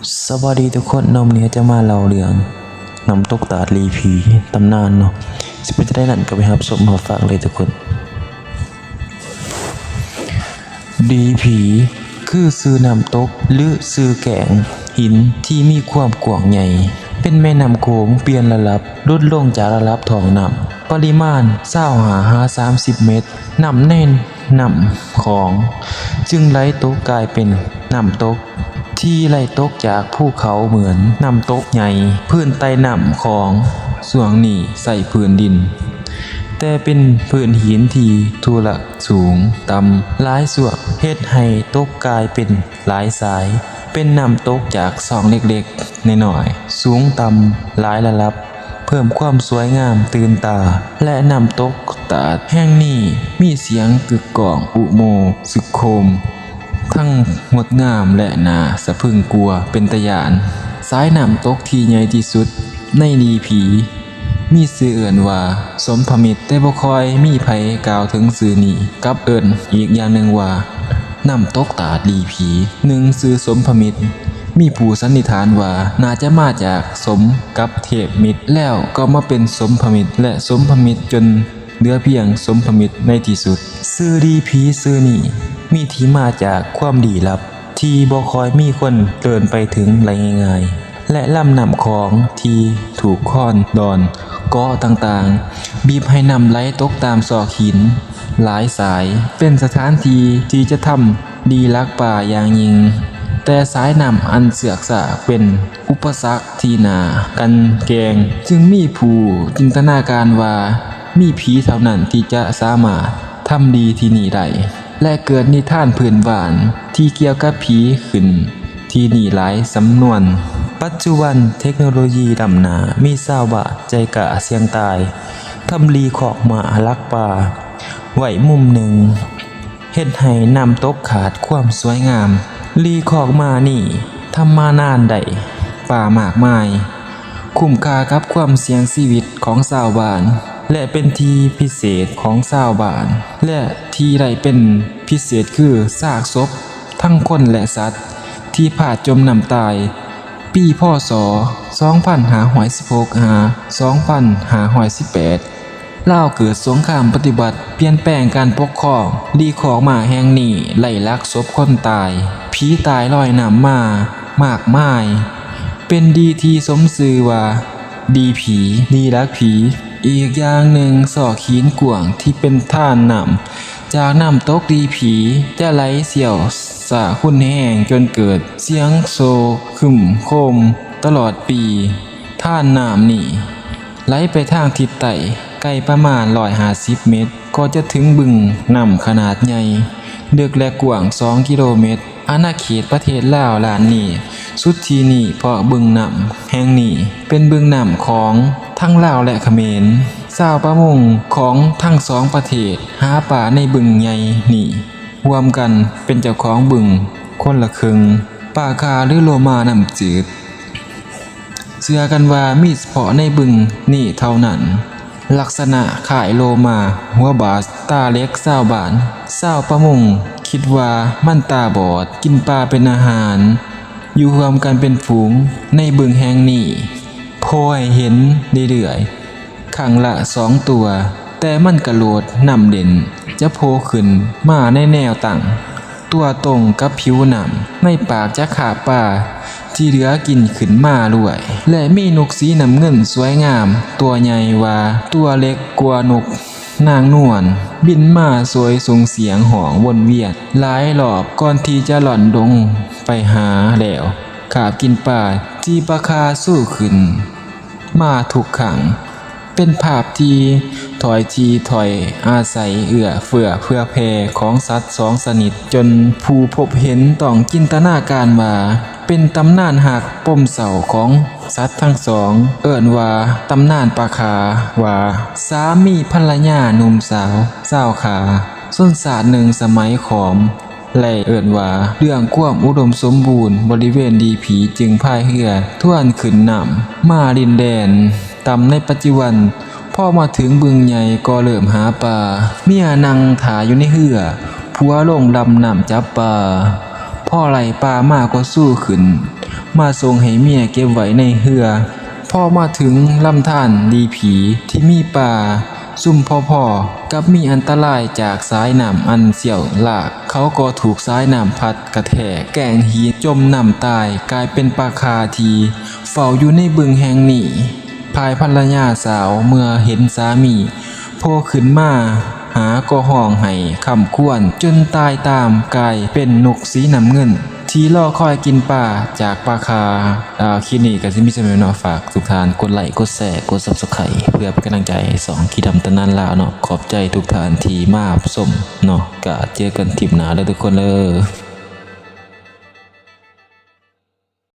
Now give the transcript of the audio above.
ສະບາຍດີທຸກຄົນເນາະ, ມື້ນີ້ເຮົາຈະມາເລົ່າເລື່ອງນ້ຳຕົກຕາດລີຜີ ຕຳນານເນາະ. ຊິເປັນຈັ່ງໃດນັ້ນ ກໍໄປຮັບຊົມຮັບຟັງເລີຍທຸກຄົນ. ລີຜີ ຄືຊື່ນ້ຳຕົກ ຫຼື ຊື່ແກ້ງຫີນທີ່ມີຄວາມກວ້າງໃຫຍ່, ເປັນແມ່ນ້ຳໂຂງປ່ຽນລະດັບ ຫຼຸດລົງຈາກລະດັບທ້ອງນ້ຳ ປະລິມານຊາວຫ້າຫາສາມສິບເມັດ. ນ້ຳໃນນ້ຳຂອງຈຶ່ງໄຫຼຕົກກາຍເປັນນ້ຳຕົກ ທີ່ໄຫຼຕົກຈາກພູເຂົາເໝືອນນ້ຳຕົກໃຫຍ່. ພື້ນໃຕ້ນ້ຳຂອງຊ່ວງນີ້ໃຊ້ພື້ນດິນ, ແຕ່ເປັນພື້ນຫີນທີ່ທຸລະສູງຕ່ຳຫຼາຍຊ່ວງ, ເຮັດໃຫ້ຕົກກາຍເປັນຫຼາຍສາຍ, ເປັນນ້ຳຕົກຈາກຊ່ອງເລັກໆນ້ອຍໆ ສູງຕ່ຳຫຼາຍລະດັບ. ເພີ່ມຄວາມສວຍງາມຕື່ນຕາ ແລະ ນ້ຳຕົກຕາດແຫ່ງນີ້ມີສຽງກຶກກ້ອງອຸໂມງຊຶກໂຄມ ທັງງົດງາມ ແລະ ໜ້າສະພຶງກວ່າເປັນຕາຢ້ານ. ສາຍນ້ຳຕົກທີ່ໃຫຍ່ທີ່ສຸດໃນລີຜີ ມີຊື່ເອີ້ນວ່າສົມພະມິດ, ແຕ່ບໍ່ຄ່ອຍມີໃຜກ່າວເຖິງຊື່ນີ້ກັບເອີ້ນ. ອີກຢ່າງໜຶ່ງວ່າ ນ້ຳຕົກຕາດລີຜີ ໜຶ່ງຊື່ສົມພະມິດ ມີຜູ້ສັນນິຖານວ່າໜ້າຈະມາຈາກສົມກັບເທບມິດ ແລ້ວກໍມາເປັນສົມພະມິດ ແລະ ສົມພະມິດຈົນເຫຼືອພຽງສົມພະມິດໃນທີ່ສຸດ. ຊື່ລີຜີຊື່ນີ້ມີທີ່ມາຈາກຄວາມລີ້ລັບທີ່ບໍ່ຄ່ອຍມີຄົນເດີນໄປເຖິງໄດ້ງ່າຍໆ ແລະ ລຳນ້ຳຂອງທີ່ຖືກຄອນດອນເກາະຕ່າງໆ ບີບໃຫ້ນ້ຳໄຫຼຕົກຕາມຊອກຫີນຫຼາຍສາຍ, ເປັນສະຖານທີ່ທີ່ຈະທຳ ດີລັກປ່າຢ່າງຍິ່ງ, ແຕ່ສາຍນ້ຳອັນເຊືອກຊາກເປັນອຸປະສັກທີ່ໜ້າກັ່ນແກ່ງ, ຈຶ່ງມີຜູ້ຈິນຕະນາການວ່າມີຜີເທົ່ານັ້ນທີ່ຈະສາມາດທຳດີທີ່ນີ້ໄດ້ ແລະ ເກີດນິທານພື້ນບ້ານທີ່ກ່ຽວກັບຜີຂຶ້ນທີ່ນີ້ຫຼາຍສຳນວນ. ປັດຈຸບັນເທັກໂນໂລຢີລ້ຳໜ້າ, ມີຊາວບ້ານໃຈກ້າສ່ຽງຕາຍ ທຳລີຄອກມ້າລັກປ່າໄວ້ມຸມໜຶ່ງ ເຮັດໃຫ້ນ້ຳຕົກຂາດຄວາມສວຍງາມ. ລີຄອກມ້ານີ້ທຳມານານໄດ້ປາມາກມາຍ, ຄຸ້ມຄ່າກັບຄວາມສ່ຽງຊີວິດຂອງຊາວບ້ານ ແລະ ເປັນທີ່ພິເສດຂອງຊາວບ້ານ ແລະ ທີ່ໄດ້ເປັນພິເສດຄືຊາກສົບທັງຄົນ ແລະ ສັດ ທີ່ພາດຈົມນ້ຳຕາຍ. ປີ ພ.ສ. ສອງພັນຫ້າຮ້ອຍສິບຫົກ ຫາ ສອງພັນຫ້າຮ້ອຍສິບແປດ ລາວເກີດສົງຄາມປະຕິວັດ ປ່ຽນແປງການປົກຄອງ, ລີຄອກມ້າແຫ່ງນີ້ໄລ່ລັກສົບຄົນຕາຍ, ຜີຕາຍລອຍນ້ຳມາມາກມາຍ, ເປັນດີທີ່ສົມຊື່ວ່າ ດີຜີ, ດີລັກຜີ. ອີກຢ່າງໜຶ່ງ, ຊອກຫີນກວ້າງທີ່ເປັນທານນ້ຳຈາກນ້ຳຕົກດີຜີ ຈະໄຫຼສ່ຽວຊ້າຮຸນແຮງ ຈົນເກີດສຽງໂຊຄຶມໂຄມຕະຫຼອດປີ. ທານນ້ຳນີ້ໄຫຼໄປທາງທິດໃຕ້ ໄກປະມານຮ້ອຍຫ້າສິບເມັດ ກໍຈະເຖິງບຶງນ້ຳຂະໜາດໃຫຍ່ ເລິກ ແລະ ກວ້າງສອງກິໂລເມັດ. ອານາເຂດປະເທດລາວລ້ານນີ້ ສຸດທີ່ນີ້ ເພາະບຶງນ້ຳແຫ່ງນີ້ເປັນບຶງນ້ຳຂອງທັງລາວ ແລະ ຂະເໝນ. ຊາວປະມົງຂອງທັງສອງປະເທດຫາປາໃນບຶງໃຫຍ່ນີ້ ຮ່ວມກັນເປັນເຈົ້າຂອງບຶງຄົນລະເຄິ່ງ. ປາຄາ ຫຼື ໂລມານ້ຳຈືດ ເຊື່ອກັນວ່າມີສະເພາະໃນບຶງນີ້ເທົ່ານັ້ນ. ລັກສະນະຄ້າຍໂລມາ, ຫົວບາດ, ຕາເຫຼັກ. ຊາວບ້ານ, ຊາວປະມົງຄິດວ່າມັນຕາບອດ, ກິນປາເປັນອາຫານ, ຢູ່ຮ່ວມກັນເປັນຝູງໃນບຶງແຫ່ງນີ້ ໂພໃຫ້ເຫັນເລື້ອຍໆ ຄັ້ງລະສອງຕົວ, ແຕ່ມັນກະໂດດນ້ຳເຫຼັ້ນ, ຈະໂພຂຶ້ນມາໃນແນວຕັ້ງ ຕົວຕົງກັບຜິວນ້ຳ, ໃນປາກຈະຄາບປາທີ່ເຫຼືອກິນຂຶ້ນມາລວຍ ແລະ ມີນົກສີນ້ຳເງິນສວຍງາມຕົວໃຫຍ່ວ່າຕົວເລັກກວ່ານົກນາງນວນ, ບິນມາໂຊຍສົ່ງສຽງຮ້ອງວົນວຽນຫຼາຍລອບ ກ່ອນທີ່ຈະລ່ອນລົງໄປຫາແລ້ວຄາບກິນປາທີ່ປາຄາຊູຂຶ້ນ ມາທຸກຄັ້ງ ເປັນພາບທີ່ຖ້ອຍທີຖ້ອຍອາໄສເອື້ອເຟື້ອເຜື່ອແຜ່ຂອງສັດສອງຊະນິດ ຈົນຜູ້ພົບເຫັນຕ້ອງຈິນຕະນາການວ່າເປັນຕຳນານຮັກປົມເສົ້າຂອງສັດທັງສອງ, ເອີ້ນວ່າຕຳນານປາຄາ ວ່າສາມີພັນລະຍາໜຸ່ມສາວຊາວຂ້າຊົນຊາດໜຶ່ງສະໄໝຂອມ ແລະ ເອີ້ນວ່າເລື່ອງຄວາມອຸດົມສົມບູນບໍລິເວນດີຜີ ຈຶ່ງພາຍເຮືອທວນຂຶ້ນນ້ຳມາດິນແດນຕ່ຳໃນປັດຈຸບັນ. ພໍມາເຖິງບຶງໃຫຍ່ກໍເລີ່ມຫາປາ, ເມຍນັ່ງຖ້າຢູ່ໃນເຮືອ, ຜົວລົງດຳນ້ຳຈັບປາ, ພໍໄດ້ປາມາກໍຊູຂຶ້ນ ມາສົ່ງໃຫ້ເມຍເກັບໄວ້ໃນເຮືອ. ພໍມາເຖິງລຳທານຫຼີ່ຜີທີ່ມີປາຊຸ່ມພໍໆ ກັບມີອັນຕະລາຍຈາກສາຍນ້ຳອັນສ່ຽວລາກ, ເຂົາກໍຖືກສາຍນ້ຳພັດກະແທກແກ້ງຫີນຈົມນ້ຳຕາຍ, ກາຍເປັນປາຂ່າທີ່ເຝົ້າຢູ່ໃນບຶງແຫ່ງນີ້. ຝ່າຍພັນລະຍາສາວເມື່ອເຫັນສາມີໂພຂຶ້ນມາຫາກໍຮ້ອງໄຫ້ຄ່ຳຄວນຈົນຕາຍຕາມ, ກາຍເປັນນົກສີນ້ຳເງິນທີ່ລໍຄອຍກິນປາຈາກປາຂ່າ. ອ່າ ຄລິບນີ້ກໍຊິມີສ່ຳນີ້ເນາະ, ຝາກທຸກທ່ານກົດໄລ ກົດແຊ ກົດ Subscribe ເພື່ອເປັນກຳລັງໃຈໃຫ້ຊ່ອງຂີ້ດຳຕຳນານລາວເນາະ. ຂອບໃຈທຸກທ່ານທີ່ມາຮັບຊົມເນາະ, ກະເຈີກັນຄລິບໜ້າເດີທຸກຄົນເດີ.